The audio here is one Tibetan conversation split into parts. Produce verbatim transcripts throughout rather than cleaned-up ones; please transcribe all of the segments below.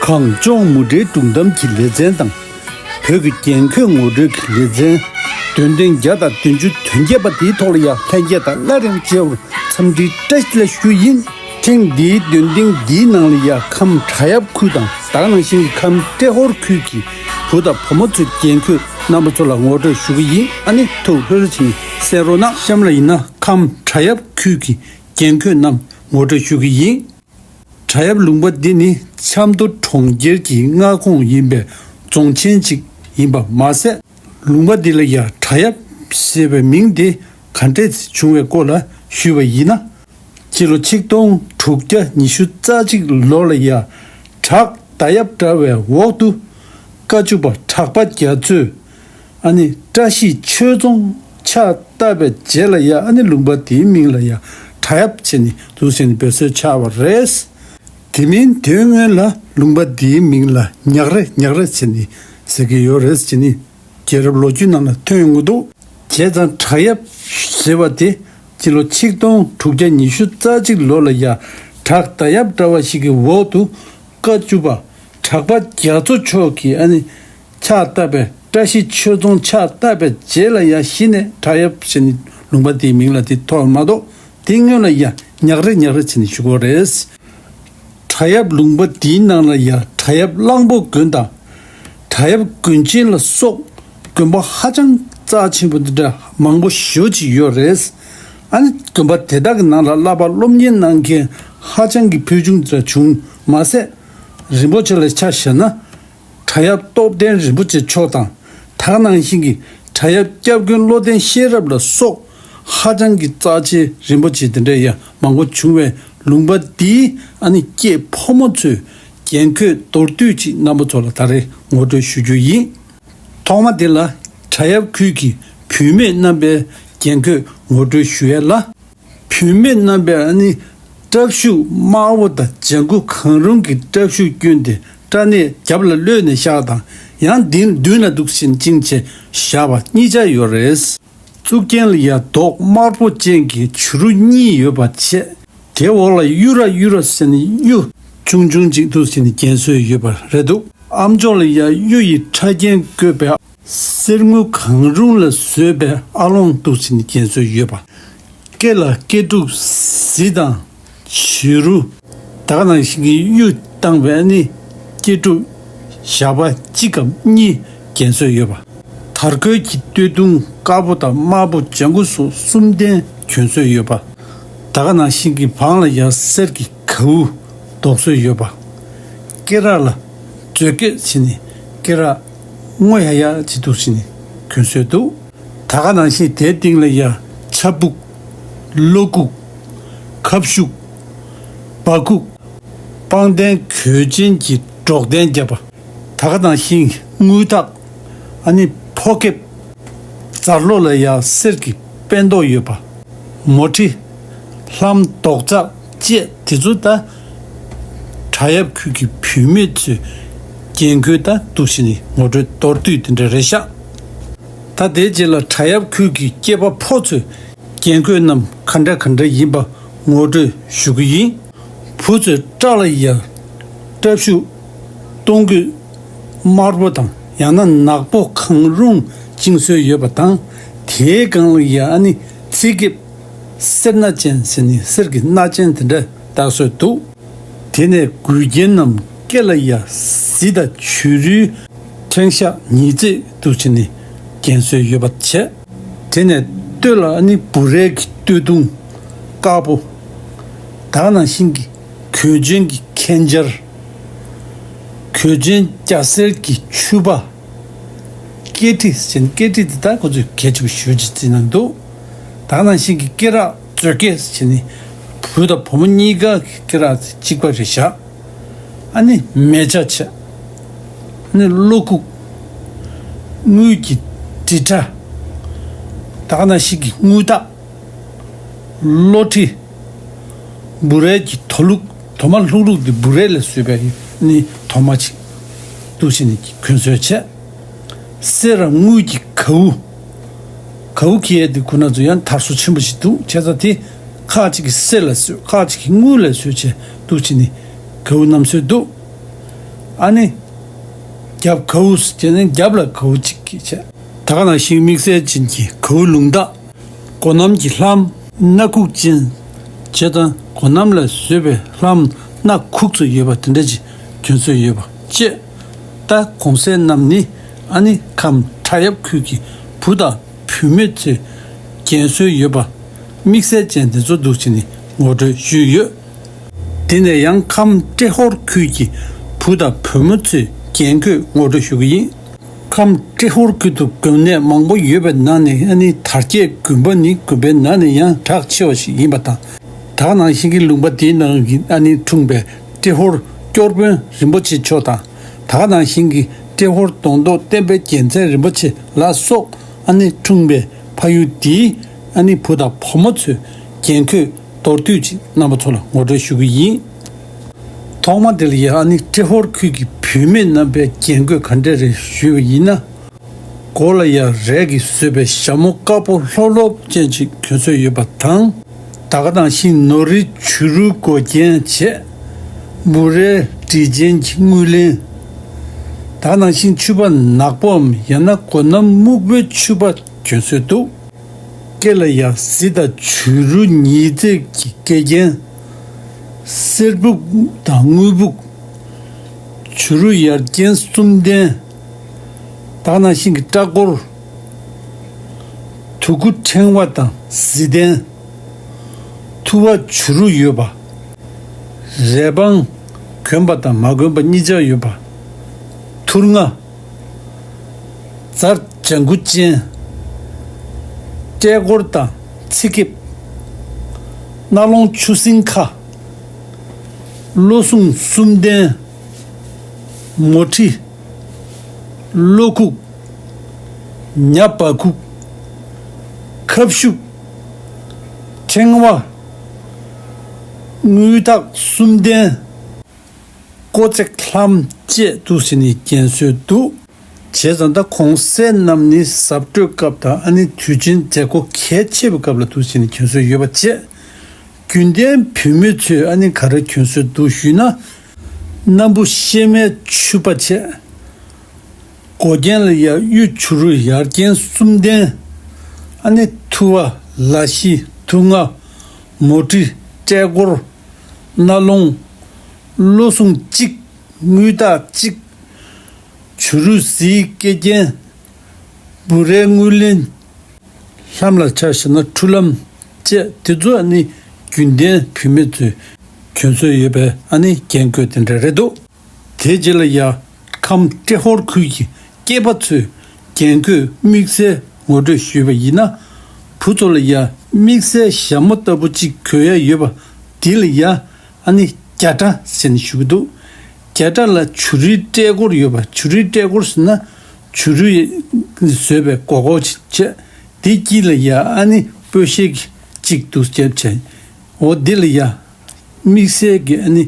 གངས་ལྗོངས་མུ་འབྲེལ་སྒྲུང་གཏམ་གྱི་ལེ་ཚན་དང་། བོད་ཀྱི་འགན་འཁྱེར་ངོ་སྤྲོད་ཀྱི་ལེ་ཚན། འདོན་ཐེངས་བརྒྱ་དང་བདུན་ཅུ་དོན་བརྒྱད་པ་དེའི་ཐོག་ལ་ཡང་ལྷན་རྒྱས་དང་སླར་ཡང་མཇལ་བར་འཚམས་འདྲི་བཀྲ་ཤིས་བདེ་ལེགས་ཞུ་ཡིན། ཐེངས་འདིའི་འདོན་ཐེངས་འདིའི་ནང་ལ་ཡང་ཁམས་བྲག་གཡབ་ཁུལ་དང་ད་ག་ནང་བཞིན་གྱི་ཁམས་ཏྲེ་ཧོར་ཁུལ་གྱི་བུ་དང་བུ་མོ་ཚོའི་འགན་འཁྱེར་རྣམ་པ་ཚོ་ལ་ངོ་སྤྲོད་ཞུ་གི་ཡིན། ཨ་ནི་ཐུགས་ལྷོད་ལྷོད་བྱས་གསན་རོགས་གནང་། གཤམ་ལ་ཡིན་ན་ཁམས་བྲག་གཡབ་ཁུལ་གྱི་འགན་འཁྱེར་རྣམས་ངོ་སྤྲོད་ཞུ་གི་ཡིན། བྲག་གཡབ་ལུང་པ་འདི་ནི་ཆབ་མདོ་གྲོང་ཁྱེར་གྱི་མངའ་ཁོངས་ཡིན་པའི་རྫོང་ཆེན་ཅིག་ཡིན་པ་མ་ཟད། ལུང་པ་འདི་ལ་ཡང་བྲག་གཡབ་ཞེས་པའི་མིང་དེ་ག་འདྲས་བྱུང་བའི་སྐོར་ལ་ཞུས་པ་ཡིན་ན། སྤྱི་ལོ་ཆིག་སྟོང་དྲུག་བརྒྱ་ཉི་ཤུ་རྩ་གཅིག་ལོ་ལ་ཡང་བྲག་མདའ་གཡབ་བྲག་པའི་འོག་ཏུ་བཀའ་བཅུ་པ་གྲགས་པ་རྒྱ་མཚོས། ཨ་ནི་བཀྲ་ཤིས་ཆོས་རྫོང་ཕྱག་བཏབ་པའི་རྗེས་ལ་ཡ་ཨ་ནི་ལུང་པ་དེའི་མིང་ལ་ཡ་བྲག་གཡབ་བྱས་ནས་འདུག་ཟེར་ནས་འབོད་སྲོལ་ཆགས་པ་རེད། དེ་མིན་དོན་དངོས་ལ་ལུང་པ་དེའི་མིང་ལ་ཉག་རེ་ཉག་རེ་བྱས་ནས་ཟེར་གྱི་ཡོད་རེད་ཟེར་ནས་རྒྱལ་རབས་ལོ་རྒྱུས་ནང་ལ་ཐོན་ཡོང་གི་འདུག་བྱས་ཙང་བྲག་གཡབ་ཞེས་པ་དེ་སྤྱི་ལོ་ཆིག་སྟོང་དྲུག་བརྒྱ་ཉི་ཤུ་རྩ་གཅིག་ལོ་ལ་ཡ་བྲག་མདའ་གཡབ་འདྲ་བ་ཞིག་གི་འོག་ཏུ་བཀའ་བཅུ་པ་གྲགས་པ་རྒྱ་མཚོ་མཆོག་གིས་ཨ་ནི་ཕྱག་བཏབ་པའི་བཀྲ་ཤིས་ཆོས་རྫོང་ཕྱག་བཏབ་པའི་རྗེས་ལ་ཡ་གཞི་ནས་བྲག་གཡབ་ཟེར་ནས་ལུང་པ་དེའི་མིང་ལ་དེ་ཐོགས་མ་གཏོགས་དེ་སྔོན་ལ་ཡ་ཉག་རེ་ཉག་རེ་ཟེར་ནས་ཞུ་གི་ཡོད་རེད། བྲག་གཡབ་ལུང་པ་དེའི་ནང་ལ་ཡ་བྲག་གཡབ་གླང་པོ་དགོན་དང་། བྲག་གཡབ་དགོན་ཆེན་ལ་སོགས་དགོན་པ་ཧ་ཅང་རྩ་ཆེན་པོ་འདི་འདྲ་མང་པོ་ཞེ་པོ་ཅིག་ཡོད་རེད། ཨ་ནི་དགོན་པ་དེ་དག་གི་ནང་ལ་བསླབ་པ་སློབ་གཉེར་གནང་མཁན་ཧ་ཅང་གི་ཕུལ་བྱུང་འདི་འདྲ་བྱུང་མ་ཟད། རིན་པོ་ཆེ་ལ་ཆ་བཞག་ན། བྲག་གཡབ་སྟོབས་ལྡན་རིན་པོ་ཆེ་མཆོག་དང་། ད་ག་ནང་བཞིན་གྱི་བྲག་གཡབ་སྐྱབས་མགོན་བློ་ལྡན་ཤེས་རབ་ལ་སོགས་ཧ་ཅང་གི་རྩ་ཆེའི་རིན་པོ་ཆེ་དེ་འདྲ་ཡང་མང་པོ་བྱུང་བའི་ལུང་པ་འདིའི་ཨ་ནི་སྐྱེས་ཕོ་མོ་ཚོས་འགན་ཁུར་མདོར་བསྡུས་ཅིག་རྣམ་པ་ཚོ་ལ་ད་རེས་ངོ་སྤྲོད་ཞུ་རྒྱུ་ཡིན། ཐོག་མ་དེ་ལ་བྲག་གཡབ་ཁུལ་གྱི་བུད་མེད་རྣམ་པའི་འགན་ཁུར་ངོ་སྤྲོད་ཞུ་ཡས་ལ། བུད་མེད་རྣམ་པས་ཨ་ནི་སྲབ་ཤུགས་དམར་པོ་དང་ལྗང་གུ་གང་རུང་གི་སྲབ་ཤུགས་བསྐྱོན་ཏེ་སྐྲ་ནས་རྒྱབ་ལ་གློད་ནས་བཞག་དང་ཡང་མདུན་མདུན་ལ་འདུག་བཞིན་བཅིངས་བྱས་བཞག་པ་གཉིས་ཆ་ཡོད་རེད། གཙུག་རྒྱན་ལ་ཡང་མདོག་དམར་པོ་ཅན་གྱི་བྱུ་རུ་གཉིས་ཡོད་པ་བྱས། དེའི་འོག་ལ་གཡུ་ར་གཡུ་ར་ཟེར་ནས་གཡུ་ཆུང་ཆུང་ཅིག་འདུག་ཟེར་ནས་རྒྱན་སྲོལ་ཡོད་པ་རེད་འདུག་ཨ་མཆོག་ལ་ཡང་གཡུ་ཡི་ཕྲ་རྒྱན་བཀོད་པའི་གསེར་དངུལ་གང་རུང་ལས་བཟོས་པའི་ཨ་ལོང་འདུག་ཟེར་ནས་རྒྱན་སྲོལ་ཡོད་པ། སྐེ་ལ་སྐེ་འབྲུག་གཟི་དང་བྱུ་རུ། ད་ག་ནང་བཞིན་གྱི་གཡུ་བཏང་བའི་ནི་སྐེ་འབྲུག་ཞགས་པ་གཅིག་གམ་གཉིས་རྒྱན་སྲོལ་ཡོད་པ། དར་གོས་ཀྱི་སྟོད་ཐུང་དཀར་པོ་དང་དམར་པོ་ལྗང་གུ་སོགས་གསུམ་ལྡན་གྱོན་སྲོལ་ཡོད་པ། ད་ག་ནང་བཞིན་གྱི་བང་ལ་ཡང་གསེར་གྱི་གའུ་འདོགས་སྲོལ་ཡོད་པ། སྐེ་རགས་ལ་མཛོད་སྐེ་བྱས་ནས་སྐེ་རགས་སྔོ་ཡག་ཡག་ཅིག་འདུག་བྱས་ནས་གྱོན་སྲོལ་འདུག་ད་ག་ནང་བཞིན་དེའི་སྟེང་ལ་ཡང་ཕྱ་ཕུག་གློ་ཁུག་ཁབ་ཤུག་སྦ་ཁུག་པང་གདན་གོས་ཆེན་གྱི་སྒྲོག་གདན་བརྒྱབ་པ། ད་ག་ནང་བཞིན་དངུལ་ཐག་ཨ་ནི་ཕོ་ཁེབས། རྫ་ལོ་ལ་ཡང་གསེར་གྱི་པད་མདོག་ཡོད་པ། མོ་ཊི། ལྷམ་རྡོག་རྩ་བཅས་དེ་ཚོ་ད་བྲག་གཡབ་ཁུལ་གྱི་བུད་མེད་ཚོས་འགན་ཁུར་ད་འདུག་བྱས་ནས་ངོ་སྤྲོད་མདོར་བསྡུས་དེ་འདྲ་རེད་ཤག་ད་དེའི་རྗེས་ལ་བྲག་གཡབ་ཁུལ་གྱི་སྐྱེས་པ་ཕོ་ཚོས་འགན་ཁུར་རྣམས་ག་འདྲ་ག་འདྲ་ཡིན་པ་ངོ་སྤྲོད་ཞུ་གི་ཡིན། བུ་ཚོའི་སྐྲ་ལ་ཡང་སྲབ་ཤུགས་སྟོང་སྐུད་དམར་པོ་དང་ཡང་ན་ནག་པོ་གང་རུང་བཅིངས་སྲོལ་ཡོད་པ་དང་། དེའི་སྒང་ལ་ཡང་ཨ་ནི་ཚིགས་ཁེབས་གསེར་སྣ་ཅན་ཟེར་ནས་གསེར་གྱི་སྣ་ཅན་དེ་འདྲ་བཏགས་སྲོལ་འདུག་དེ་ནས་མགུལ་རྒྱན་ནམ་སྐེ་ལ་ཡང་གཟི་དང་བྱུ་རུའི་ཕྲེང་ཤག་ཉིས་བརྩེགས་འདུག་བྱས་ནས་བརྒྱན་སྲོལ་ཡོད་པ་བྱས། དེ་ནས་སྟོད་ལ་ཨ་ནི་བུ་རལ་གྱི་སྟོད་ཐུང་དཀར་པོ། ད་ག་ནང་བཞིན་གྱི་གོས་ཆེན་གྱི་ཁེན་ཆར། གོས་ཆེན་རྒྱ་སེར་གྱི་ཕྱུ་པ། སྐེ་དཀྲིས་ཟེར་ནས་སྐེ་དཀྲིས་དེ་དག་ཁོ་ཚོས་གལ་ཆེན་པོ་ཞེ་པོ་ཅིག་བརྩི་གནང་འདུག་ད་ག་ནང་བཞིན་གྱི་སྐེ་རགས་མཛོད་སྐེ་ཟེར་ནས་བུ་དང་བུ་མོ་གཉིས་ཀ་གི་སྐེ་རགས་དེ་གཅིག་པ་རེད་བཞག་ཨ་ནི་མལ་ཆ་བྱས། ཨ་ནི་གློ་ཁུག་དངུལ་གྱི་དྲིལ་ཕྲ། ད་ག་ནང་བཞིན་གྱི་དངུལ་ཐག་གློ་གྲི། བུ་རལ་གྱི་དོ་ལུག་དོ་མ་ལྷུག་ལྷུག་འདི་བུ་རལ་ལས་བཟོས་པའི་ནི་དོ་མ་ཅིག་འདུག་བྱས་ནས་གྱོན་སྲོལ་བྱས། གསེར་ར་དངུལ་གྱི་གའུ། གའུ་གྱེས་འདི་ཁོ་ན་ཚོ་ཡང་དར་སོ་ཆེན་པོ་ཞིག་འདུག་བྱས་ཙང་དེ་ཁག་ཅིག་གིས་གསེར་ལ་བཟོས། ཁག་ཅིག་གིས་དངུལ་ལ་བཟོས་བྱས་འདུག་བྱས་ནས་གའུ་བསྣམས་སྲོལ་འདུག་ཨ་ནི། རྒྱབ་གའུ་ཟེར་ནས་རྒྱབ་ལ་གའུ་གཅིག་གིས་བྱས། ད་ག་ནང་བཞིན་དམིགས་བསལ་ཅན་གྱི་གའུ་ལུང་རྟགས། སྒོ་གནམ་གྱི་ལྷམ། སྣ་ཁུག་ཅན། བྱས་ཙང་སྒོ་གནམ་ལ་བཟོས་པའི་ལྷམ་སྣ་ཁུག་ཙམ་ཡོད་པ་དེ་འདྲ་ཅིག་གྱོན་སྲོལ་ཡོད་པ་བཅས། ད་གོང་གསལ་རྣམས་ནི་ཨ་ནི་ཁམས་ཁྲ་ཡབ་ཁུལ་གྱི་བུ་དང་བུད་མེད་ཚོས་གྱོན་སྲོལ་ཡོད་པ། དམིགས་བསལ་ཅན་དེ་ཚོ་འདུག་བྱས་ནས་ངོ་སྤྲོད་ཞུས་ཡོད། དེ་ནས་ཡང་ཁམས་ཏྲེ་ཧོར་ཁུལ་གྱི་བུ་དང་བུ་མོ་ཚོས་གྱོན་གོས་ངོ་སྤྲོད་ཞུ་གི་ཡིན། ཁམས་ཏྲེ་ཧོར་ཁུལ་དུ་དགོན་གནས་མང་པོ་ཡོད་པའི་ནང་ནས་ཨ་ནི་དར་རྒྱས་དགོན་པ་ནི་དགོན་པའི་ནང་ནས་ཡང་གྲགས་ཆེ་བ་ཞིག་ཡིན་པ་དང་། ད་ག་ནང་བཞིན་གྱི་ལུང་པ་དེའི་ནང་གི་ཨ་ནི་འཁྲུངས་པའི་ཏྲེ་ཧོར་སྐྱོར་དཔོན་རིན་པོ་ཆེ་མཆོག་དང་། ད་ག་ནང་བཞིན་གྱི་ཏྲེ་ཧོར་གདོང་ཐོག་བསྟན་པའི་རྒྱལ་མཚན་རིན་པོ་ཆེ་ལ་སོགས་ཨ་ནི་འཁྲུངས་པའི་ཕ་ཡུལ་དེའི་ཨ་ནི་བུ་དང་བུ་མོ་ཚོས་གྱོན་གོས་མདོར་བསྡུས་ཅིག་རྣམ་པ་ཚོ་ལ་ངོ་སྤྲོད་ཞུ་གི་ཡིན། ཐོག་མ་དེ་ལ་ཡ་ཨ་ནི་ཏྲེ་ཧོར་ཁུལ་གྱི་བུད་མེད་རྣམ་པས་གྱོན་གོས་ག་འདྲ་རེད་ཞུས་པ་ཡིན་ན། མགོ་ལ་ཡ་རས་ཀྱིས་བཟོས་པའི་ཞྭ་མོ་དཀར་པོ་ལྷོག་ལྷོག་ཅན་ཅིག་གྱོན་སྲོལ་ཡོད་པ་དང་། ད་ག་ནང་བཞིན་ནོ་རིའི་བྱུ་རུའི་མགོ་རྒྱན་བྱས། འབུ་རའི་འབྲས་ཅན་གྱི་དངུལ་ལེན། ད་ག་ནང་བཞིན་ཕྱུ་པ་ནག་པོའམ་ཡང་ན་སྒོ་གནམ་སྨུག་པོའི་ཕྱུ་པ་གྱོན་སྲོལ་འདུག་སྐེ་ལ་ཡ་གཟི་དང་བྱུ་རུ་ཉིས་བརྩེགས་ཀྱི་སྐེ་རྒྱན། གསེར་ཕུབ་དང་དངུལ་ཕུབ། བྱུ་རུ་ཡར་རྒྱན་གསུམ་ལྡན། ད་ག་ནང་བཞིན་གྱི་སྐྲ་སྐོར། དུ་ཁུ་ཕྲེང་བ་དང་གཟི་ལྡན། ཐུ་བ་བྱུ་རུ་ཡོད་པ། རས་པང་གོན་པ་དང་མ་གོན་པ་གཉིས་ཆ་ཡོད་པ། ཐུར་རྔ། རྫ་ལྗང་ཁུ་ཅན། སྐྲས་སྐོར་དང་ཚིགས་ཁེབས། རྣ་ལོང་ཆུ་སྲིན་ཁ། བློ་ཟུངས་གསུམ་ལྡན། མོ་ཁྲི། བློ་ཁུག་ཉ་བ་ཁུག་ཁབ་ཤུབས། ཕྲེང་བ། དངུལ་ཐག་གསུམ་ལྡན། ཀོ་ཙེག་ལྷམ་བཅས་འདུག་ཟེར་ནས་གྱོན་སྲོལ་འདུག་བྱས་ཙང་ད་གོང་གསལ་རྣམས་ནི་གཟབ་སྤྲོས་སྐབས་དང་ཨ་ནི་དུས་ཆེན་མཛད་སྒོ་གལ་ཆེ་བའི་སྐབས་ལ་འདུག་ཟེར་ནས་གྱོན་སྲོལ་ཡོད་པ་བཅས། རྒྱུན་ལྡན་བུད་མེད་ཚོས་ཨ་ནི་ག་རེ་གྱོན་སྲོལ་འདུག་ཞུས་ན། སྣམ་བུ་ཤེལ་མའི་ཕྱུ་པ་བྱས། མགོ་རྒྱན་ལ་ཡ་གཡུ་བྱུ་རུ་ཡར་རྒྱན་གསུམ་ལྡན། ཨ་ནི་ཐུ་བ་ལ་ཤི་དུག་ལྔ། མོ་ཊི། སྐྲས་སྐོར། རྣ་ལོང་། བློ་ཟུངས་གཅིག་དངུལ་ཐག་གཅིག་བྱུ་རུ་གཟིའི་སྐེ་རྒྱན། འབུ་རའི་དངུལ་ལེན། ལྷམ་ལ་ཆ་བཞག་ན་ཁྲུ་ལྷམ་བཅས་དེ་ཚོ་ཨ་ནི་རྒྱུན་ལྡན་བུད་མེད་ཚོས་གྱོན་སྲོལ་ཡོད་པའི་ཨ་ནི་རྒྱན་གོས་དེ་འདྲ་རེད་འདུག་དེའི་རྗེས་ལ་ཡ་ཁམས་ཏྲེ་ཧོར་ཁུལ་གྱི་སྐྱེས་པ་ཚོས་རྒྱན་གོས་དམིགས་བསལ་ངོ་སྤྲོད་ཞུས་པ་ཡིན་ན། བུ་ཚོ་ལ་ཡ་དམིགས་བསལ་ཞྭ་མོ་ལྟ་བུ་གཅིག་གོན་ཡ་ཡོད་པ་དེ་ལ་ཡ་ཨ་ནི་རྒྱ་སྐྲ་ཟེར་ནས་ཞུ་གི་འདུག་རྒྱ་སྐྲ་ལ་བྱུ་རུའི་སྐྲས་སྐོར་ཡོད་པ། བྱུ་རུའི་སྐྲས་སྐོར་ཟེར་ན་བྱུ་རུས་བཟོས་པའི་མགོ་སྐོར་ཅིག་བྱས། དེ་དཀྱིལ་ལ་ཡ་ཨ་ནི་སྤོས་ཤེལ་གྱི་གཅིག་འདུག་བརྒྱབ་བྱས། འོ་འདི་ལ་ཡ་དམིགས་བསལ་གྱི་ཨ་ནི་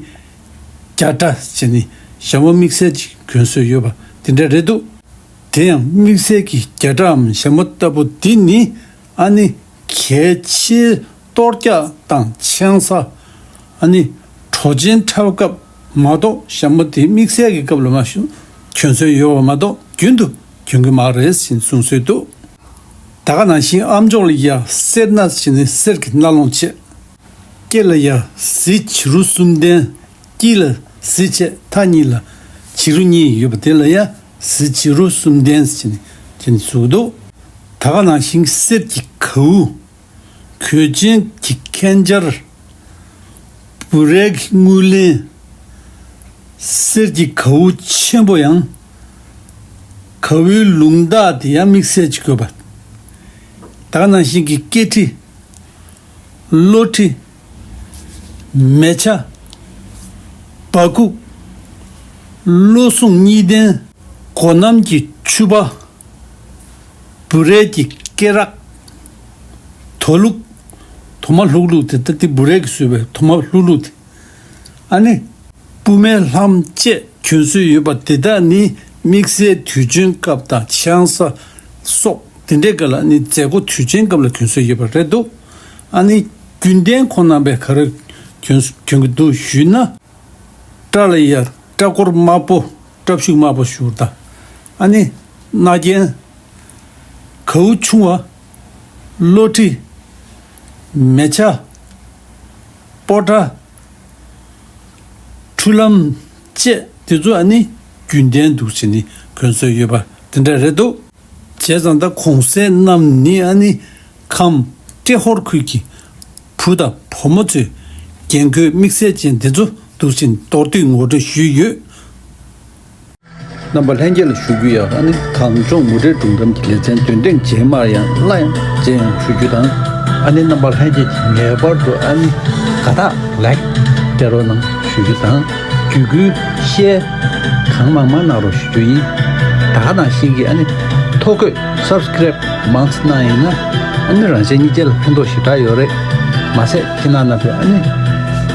རྒྱ་སྐྲ་ཟེར་ནས་ཞྭ་མོ་དམིགས་བསལ་ཅིག་གྱོན་སྲོལ་ཡོད་པ་དེ་འདྲ་རེད་འདུག་དེ་ཡང་དམིགས་བསལ་གྱི་རྒྱ་སྐྲའམ་ཞྭ་མོ་ལྟ་བུ་འདི་ནི་ཨ་ནི་གལ་ཆེའི་གཏོར་རྒྱག་དང་ཆང་ས། ཨ་ནི་གྲོ་ཆེན་འཁྲབ་སྐབས་མ་གཏོགས་ཞྭ་མོ་དེ་དམིགས་བསལ་གྱི་སྐབས་ལ་མ་གཞི་གྱོན་སྲོལ་ཡོད་པ་མ་གཏོགས་རྒྱུན་དུ་གྱོན་གྱི་མ་རེད་ཟེར་གསུང་སྲོལ་འདུག་ད་ག་ནང་བཞིན་ཨ་མཆོག་ལ་ཡ་གསེར་སྣ་ཟེར་ནས་གསེར་གྱི་སྣ་ལོང་བྱས། སྐེ་ལ་ཡ་གཟི་བྱུ་རུ་གསུམ་ལྡན། དཀྱིལ་ལ་གཟི་བྱས། མཐའ་གཉིས་ལ་བྱུ་རུ་གཉིས་ཡོད་པ་དེ་ལ་ཡ་གཟི་བྱུ་རུ་གསུམ་ལྡན་ཟེར་ནས་དེ་ནས་བཟོས་འདུག་ད་ག་ནང་བཞིན་གསེར་གྱི་གའུ། གོས་ཆེན་གྱི་ཁེན་སྦྱར། འབུ་རའི་དངུལ་ལེན། གསེར་གྱི་གའུ་ཆེན་པོ་ཡང་། གའུའི་ལུང་རྟགས་དེ་ཡང་དམིགས་བསལ་གྱི་དགོས་པ། ད་ག་ནང་བཞིན་གྱི་སྐེ་ཁྲི། བློ་ཁྲི། མེ་ཆ། སྦ་ཁུག་བློ་ཟུངས་གཉིས་ལྡན། སྒོ་གནམ་གྱི་ཕྱུ་པ། འབུ་རའི་གི་སྐེ་རགས། དོ་ལུག་དོ་མ་ལྷུག་ལྷུག་དེ་ད་དེ་འབུ་རའི་གི་བཟོས་པའི་དོ་མ་ལྷུག་ལྷུག་དེ། ཨ་ནི། སྤུ་མའི་ལྷམ་བཅས་གྱོན་སྲོལ་ཡོད་པ་དེ་དག་ནི་དམིགས་བསལ་དུས་ཆེན་སྐབས་དང་ཆང་ས་སོགས་དེ་འདྲའི་སྐབས་ལ་ནི་མཛད་སྒོ་དུས་ཆེན་སྐབས་ལ་གྱོན་སྲོལ་ཡོད་པ་རེད་འདུག་ཨ་ནི་རྒྱུན་ལྡན་ཁོང་རྣམ་པས་ག་རེ་གྱོན་གྱོན་གྱི་འདུག་ཞུས་ན། སྐྲ་ལ་ཡ་སྐྲ་སྐོར་དམར་པོ། སྐྲ་ཤུགས་དམར་པོ་བཞུར་ད། ཨ་ནི་རྣ་རྒྱན། གའུ་ཆུང་བ། གློ་གྲི། མེ་ཆ། སྤོ་བྲ། འཕྲུལ་ལམ་བཅས་དེ་ཚོ་ཨ་ནི་རྒྱུན་ལྡན་འདུག་ཟེར་ནི་གོན་སྲོལ་ཡོད་པ་དེ་འདྲ་རེད་འདུག་བྱས་ཙང་ད་གོང་གསལ་རྣམས་ནི་ཨ་ནི་ཁམས་ཏྲེ་ཧོར་ཁུལ་གྱི་བུ་དང་བུ་མོ་ཚོའི་རྒྱན་གོས་དམིགས་བསལ་ཅན་དེ་ཚོ་འདུག་ཅིང་མདོར་བསྡུས་ངོ་སྤྲོད་ཞུས་ཡོད། རྣམ་པ་ལྷན་རྒྱས་ལ་ཞུ་རྒྱུ་ཡང་ཨ་ནི་གངས་ལྗོངས་མུ་འབྲེལ་སྒྲུང་གཏམ་གྱི་ལེ་ཚན་འདོན་ཐེངས་རྗེས་མར་ཡང་སླར་ཡང་མཇལ་ཡོང་ཞུ་རྒྱུ་དང་། ཨ་ནི་རྣམ་པ་ལྷན་རྒྱས་ཀྱིས་ངེས་པར་དུ་ཨ་ནི་དགའ་རྟགས་ལའིཀ་སྤྲད་རོགས་གནང་ཞུ་རྒྱུ་དང་། བརྒྱུད་སྐུལ་ཤེར་གང་མང་མང་གནང་རོགས་ཞུ་རྒྱུ་ཡིན། ད་ག་ནང་བཞིན་གྱི་ཨ་ནི་ཐོ་འགོད་སབ་སི་ཀེ་རེབ་མང་ཙམ་གནང་ཡིན་ན་ཨ་ནི་རང་གཞན་གཉིས་ཆ་ལ་ཕན་ཐོགས་ཞེ་དྲག་ཡོད་རེད། མ་ཟད་ཁྱེད་རྣམ་པས་ཨ་ནི་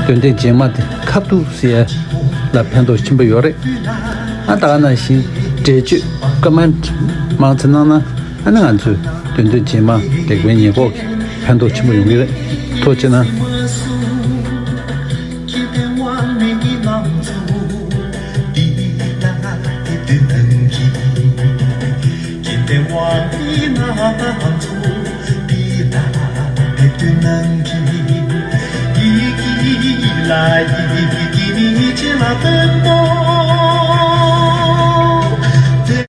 འདོན་ཐེངས་རྗེས་མ་དེ་ཁ་ཐུག་ཟེར་ཡ་ལ་ཕན་ཐོགས་ཆེན་པོ་ཡོད་རེད། ཨ་ད་ག་ནང་བཞིན་འགྲེལ་བརྗོད་ཀོ་མེན་ཊི་མང་ཙམ་གནང་ན་ཨ་ནི་ང་ཚོས་འདོན་ཐེངས་རྗེས་མ་ལེགས་པའི་ཉེས་འགོག་གི་ཕན་ཐོགས་ཆེན་པོ་ཡོང་གི་རེད། ཐུགས་རྗེ་གནང་།